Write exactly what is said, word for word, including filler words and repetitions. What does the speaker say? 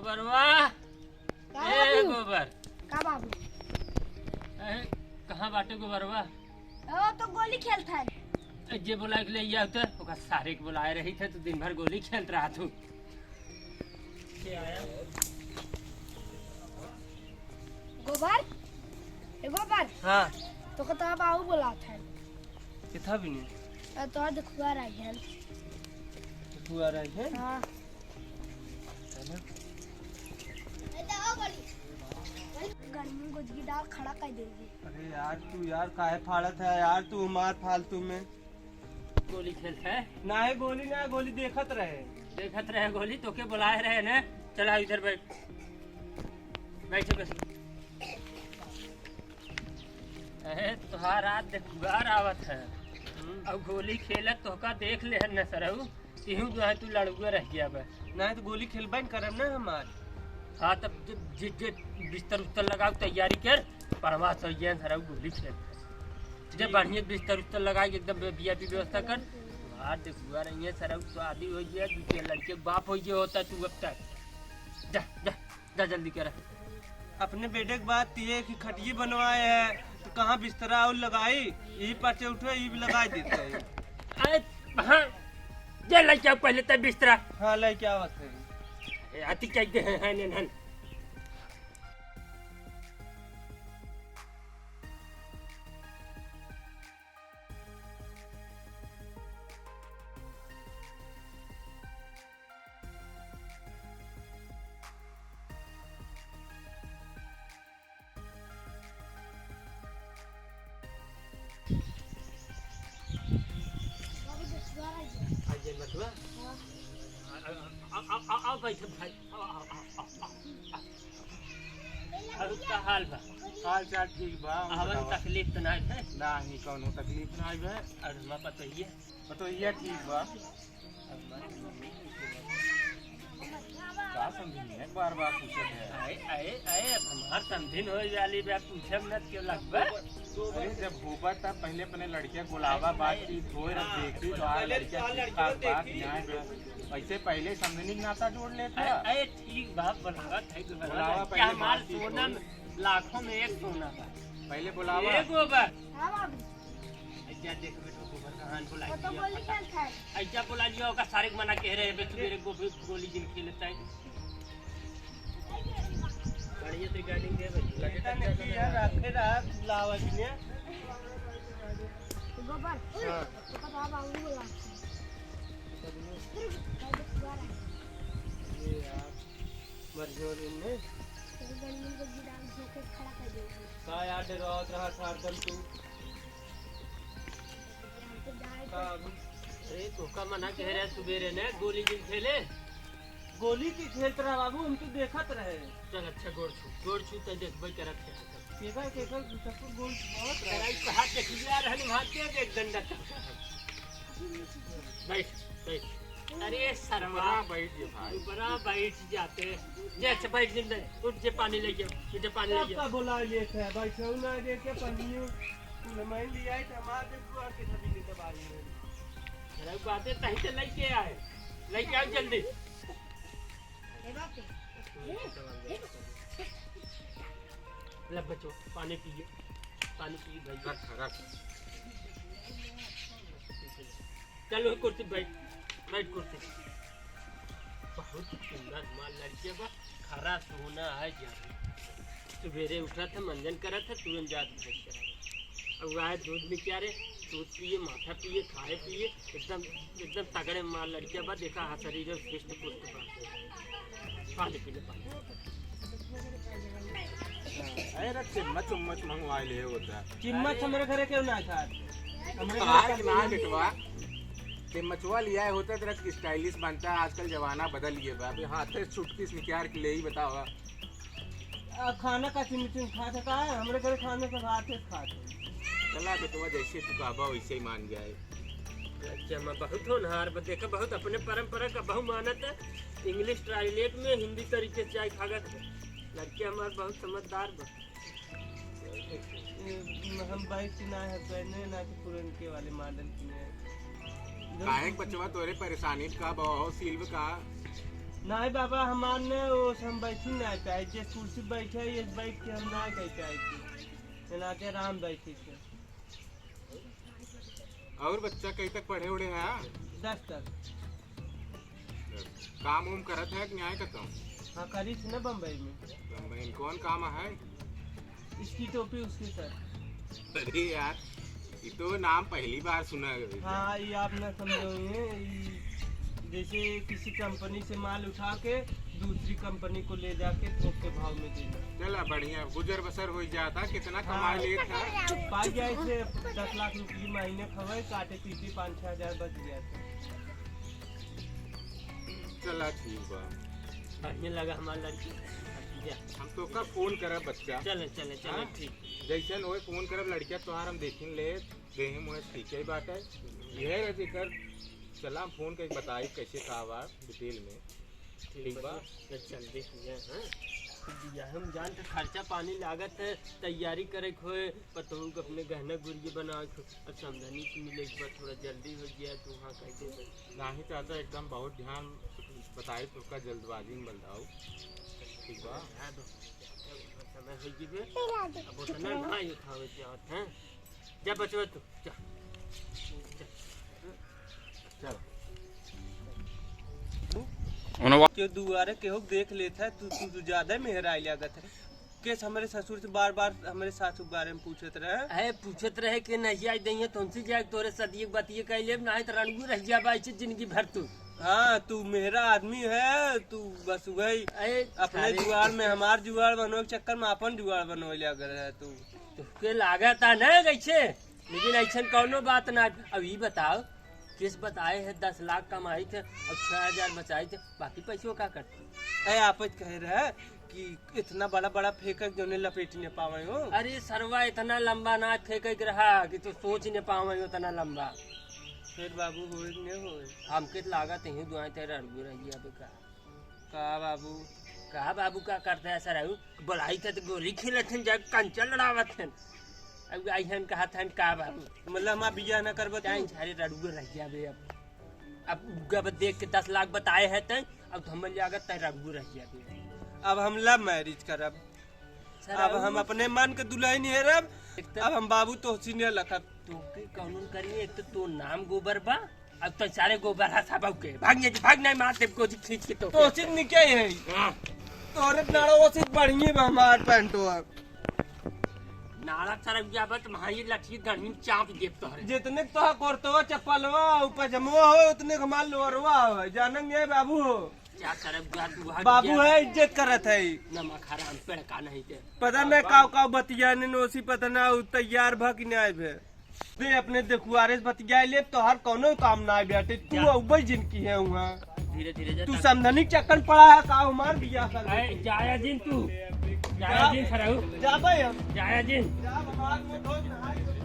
गोबरवा, का ए बाबू? गोबर। का बाबू? ए, कहाँ बाटे गोबरवा? ओ तो गोली खेलत है। ए, जे बोलाइ के लइ आउत, ओका सारे के बोलाए रहित, तू दिन भर गोली खेलत रहत हू। के आया? गोबर? ए गोबर? हाँ। तोका तो बाबू बोलात है। किथा भी नहीं। अ, तोहार देखुआ रही है। देखुआ रही है? हाँ। है ना? गर्मी में गोजगी डाल खड़ा कर देगी। अरे यार, तू यार काहे फाड़त है यार, तू मार फालतू में। गोली खेलत है? नाहीं, गोली ना, गोली देखत रहे। देखत रहे गोली, तोके बोलाए रहे ने। चला इधर बैठ। बैठ, बैठ। अरे, तोहार आज देखुआर आवत है। हम्म। अब गोली खेलत तोहका देख लेहन न सरऊ, तिहू जो है तू लड़ुआ रह गया बा। नाहीं तो गोली खेलबे न करब ना हमार। हाँ, तब जे, जे, जे बिस्तर उस्तर लगाओ, तैयारी कर, पड़वा सही है सरऊ गोली खेल। जे बढ़िया बिस्तर उस्तर लगाई, एकदम VIP व्यवस्था कर। तोहार देखुआ रही है सरऊ, शादी होइ गया, दू चार लड़के के बाप होइ गया होता तू अब तक। जा, जा। जा जल्दी करा। अपने बेटे के बात ये कि खटिये बनवाए है, तो कहाँ बिस्तरा और लगाई? यही पाछे उठे, यही लगाइ देते हैं। अरे, हाँ, जे लइके आओ पहले तब बिस्तरा। हाँ, लइके आवत है। ए, अति कह दे, हैं, हैं, हैं, हैं। बाबू, दस बार आ गया। आ गया बटुआ? हाँ। आ, आ, आ, आ, आ, आ, बैठ भाई। आ, आ, आ, आ, आ, आ। और का हाल बा? हाल चाल ठीक बा, और आवन बतावा। तकलीफ तो नाहीं है? नाहीं, कौनो तकलीफ नाहीं है। और हमार पतोहिया? पतोहिया ठीक बा। का समझी नहीं है, बार बार पूछत है। आए, आए, आए, अब हमार समझिन होइ वाली बा, पूछब न क्यों लगबा? अरे, जब होबा तब पहले अपने लड़किया को बुलावा, बातचीत होए, रब हाँ। देखी तो आ पहले लड़किया तो आ ठीक लड़किया ठाक बा, देखी। यहाँ पे ऐसे पहले समझनी के नाता जोड़ लेत है। अरे, अरे, ठीक बा, बुलावा, ठीक बा, बुलावा, क्या पहले हमार बातचीत सोना होई। लाखों में एक सोना बा। पहले बुलावा। ए गोबर। हाँ बाबू। ऐजा देख बेटो, गोबर कहाँ बोला वो तो दिया गोली फटा। खेलत है। ऐजा बोला लिया, ओका सारे के मना कह रहे हैं, बे, सुबेरे गो-, गोली जिन खेलत है। बढ़िया से गाड़ी दे भाई। लगे बेटा ने किया, रखे रहा, लावा जी ने। गोबर। हाँ। तो पता बाबू बोला। ये यार। मर गयो रे ने। तेरे गली में जब गिरा के धोखे खड़ा कर देंगे। का यार डरावत रहा था हरदम तू? हम तो जाए का तो अभी? अरे तोका मना कह रहे सुबेरे ने गोली जिन खेले। गोली के खेलत रहा बाबू, हम तो देखत रहे। चल अच्छा गोड़ छू, गोड़ छू तो देखबे करत है। केकर, केकर, सबको गोल बहुत तेरा ही हाथ देख लिया, रहन हाथ दे, देख डंडा। बैठ, बैठ। अरे शर्मा। ऊपरा बैठ जा भाई। ऊपरा बैठ जाते। जे, अच्छा, बैठ जिंदा। उठ जे पानी लेके आओ, उठ जे पानी लेके सबका आओ। बोला लेत है, बैठो ना दे के पनियो। तू मैं लिया है, तो मार दे, तू आके सभी के दबा ले। अरे बातें तही तो लेके आए, लेके आओ जल्दी। ए बाप रे। लब बच्चो, पानी पिए, पानी पिए भाई। रख, रख। चल, वही कुर्सी बैठ, बैठ कुर्सी। बहुत सुंदर माल लड़किया बा, खरा सोना है जान। सुबेरे उठत है, मंजन करत है, तुरंत जात भैंस चरावे। अब वह दूध में क्या रे, दूध पिए, माठा पिए, खाए पिए, एकदम, एकदम तगड़े माल लड़किया बा, देखा हाँ शरीर हृष्ट पुष्ट बा। पानी पी ले, पानी। अरे चिम्मच उम्मच मंगवा ले होता। चिम्मच अरे। हमरे घरे क्यों ना खात? हमरे घरे खाए के ना बेटवा। चिम्मचवा लिया होता तेरा स्टाइलिश बनता, आजकल जमाना बदल गया बा। अभी हाथ से छुटकी से निकाल के ले ही बतावा। आ, खाना का चिम चिम खात है का? हमरे घरे खाना सब हाथे से खात है। चला बेटवा, जैसे तू कहबा वैसे ही मान जाए। अच्छा, मैं बहुत होनहार बा, देखा बहुत अपने परंपरा का बहु मानत है। English toilet में हिंदी तरीके से चाय खागत है। लड़के हमार बहुत समझदार बा। ए, हम बाइक से ना है, पहने ना तो पुरनके वाले मॉडल की है। काहे के बचवा तोरे परेशानी का बहुत सील का? नहीं बाबा, हमार न वो हम बैठी नहीं पाए, जिस कुर्सी बैठे, ये बैठ के हम ना कह पाए थे। नाते आराम बैठे थे। और बच्चा कहीं तक पढ़े उड़े है? दस तक। काम उम करत है कि नहीं करत? हाँ, करी थी ना बम्बई में। बम्बई में कौन काम है? इसकी टोपी उसके सर। अरे यार, ये तो नाम पहली बार सुना है। हाँ, ये आप ना समझो, ये, ये जैसे किसी कंपनी से माल उठा के दूसरी कंपनी को ले जाके थोक के भाव में देना। चला बढ़िया, गुजर बसर हो जाता। कितना कमाई हाँ। लेत है? पाई जाए थे दस लाख रुपये महीने खवाए, काटे पीटे पाँच छः हजार बच गया था। चला ठीक बा। बढ़िया लगा हमार लड़की। जा। हम तोका फोन करब बच्चा। चले, चले, चले, हाँ? ठीक। जैसन होए फोन करब, लड़किया तोहार हम देखिन ले, देहे मुहे ठीक ही बात है। यह रहे जेकर, चला हम फोन करके बताई कैसे का बा डिटेल में। ठीक बा? चल, चल, देख लिया, हाँ? बियाह में जान के खर्चा पानी लागत है, तैयारी करे के होए, पतोहू के अपने गहना गुरिया बनावे के होए, अब समधनी के मिले के बाद थोड़ा जल्दी हो गया, तो वहाँ कह दे। नाही चाचा, एकदम बहुत ध्यान बताई, तोका जल्दबाजी में बताऊ। ठीक बा? हाँ, तो समय हो गई बे। अब उतना ना उठावे के आवत है। जा बचवा तू, जा। जा। चल। उनवा- क्यों दुआरे केहू देख लेत है, तू, तू, तू ज्यादा मेहराई लागत है। केस हमरे ससुर से बार बार हमरे सासू के बारे में पूछत रहे। अरे पूछत रहे कि नहीं आई दइहे, तुमसे जाए तोरे सदिये के बतिये कह लेब, नहीं तो रणगु रह जाबा ऐसे जिंदगी भर तू। हाँ, तू मेहरा आदमी है, तू बस वही अरे अपने सारे जुआड़ में हमार जुआड़ बनवे के चक्कर में अपन जुआड़ बनवे लग रहे है तू। तुहके लागत है ना कैसे, लेकिन ऐसन कौनो बात ना। अब ई बताओ, किस बताए है दस लाख कमाई थे और छह हजार बचाई थे, बाकी पैसों का करते? ए, आप कह रहे हैं कि इतना बड़ा बड़ा फेंके जोने लपेट न पावे हो। अरे सरवा, इतना लंबा ना फेंके के रहा कि तू सोच न पावे उतना लंबा। फिर बाबू होए कि नहीं होए? हमके तो लागत है दुआई तेरे अड़बू रह गया बेकार। का बाबू? का बाबू का करते हैं सर? बोलाई थे तो गोली खेलत हैं, जा कंचा लड़ावत हैं। अब आई हन कहत हन का बाबू? मतलब हमार बियाह ना करबो तू? टाइम सारे रड़ुए रह जाबे अब। अब गब देख के दस लाख बताए हैं तैं, अब तो हम लागत तैं रड़ुए रह जाबे। अब हम लव मैरिज करब। सर, अब अब हम अपने मन के दुल्हन हेरब। एक तो अब हम बाबू तोहसी ने लखब। तोके कौन करिए, एक तो तोर नाम गोबर बा, अब तो सारे गोबर हंसा बाबू के। भाग नहीं, भाग नहीं, मार देब गोजी खींच के तो। तोहसी निके है। हाँ। तोरे नाड़ो से बढ़िए बा हमार पैंटो अब। नाड़ा सरक जाबा त माई लठी गढ़ी चाप देब तोहरे। जितने तो कुर्तवा चप्पलवा उ पजमवा हो, उतने हमार लोअरवा हो, जानन ये बाबू हो। क्या सरक जा तू, हट बाबू जा। है, इज्जत करत है। नमक हराम पेड़ का नहीं के। पता नहीं काव काव बतिया ने नोसी, पता ना उ तैयार भा कि नहीं भे। दे अपने देखुआरे से बतिया ले, तोहार कौनो काम ना बेटे, तू जा। अउबे जिनकी है हुआ। धीरे धीरे जा, तू तब समधनी चक्कर पड़ा है का हमार बियाह कर ए, जाया जिन तू। जाया जा। जिन सरऊ। जा भाई हम। जाया जिन। जा, हम हाथ में धो के नहाए के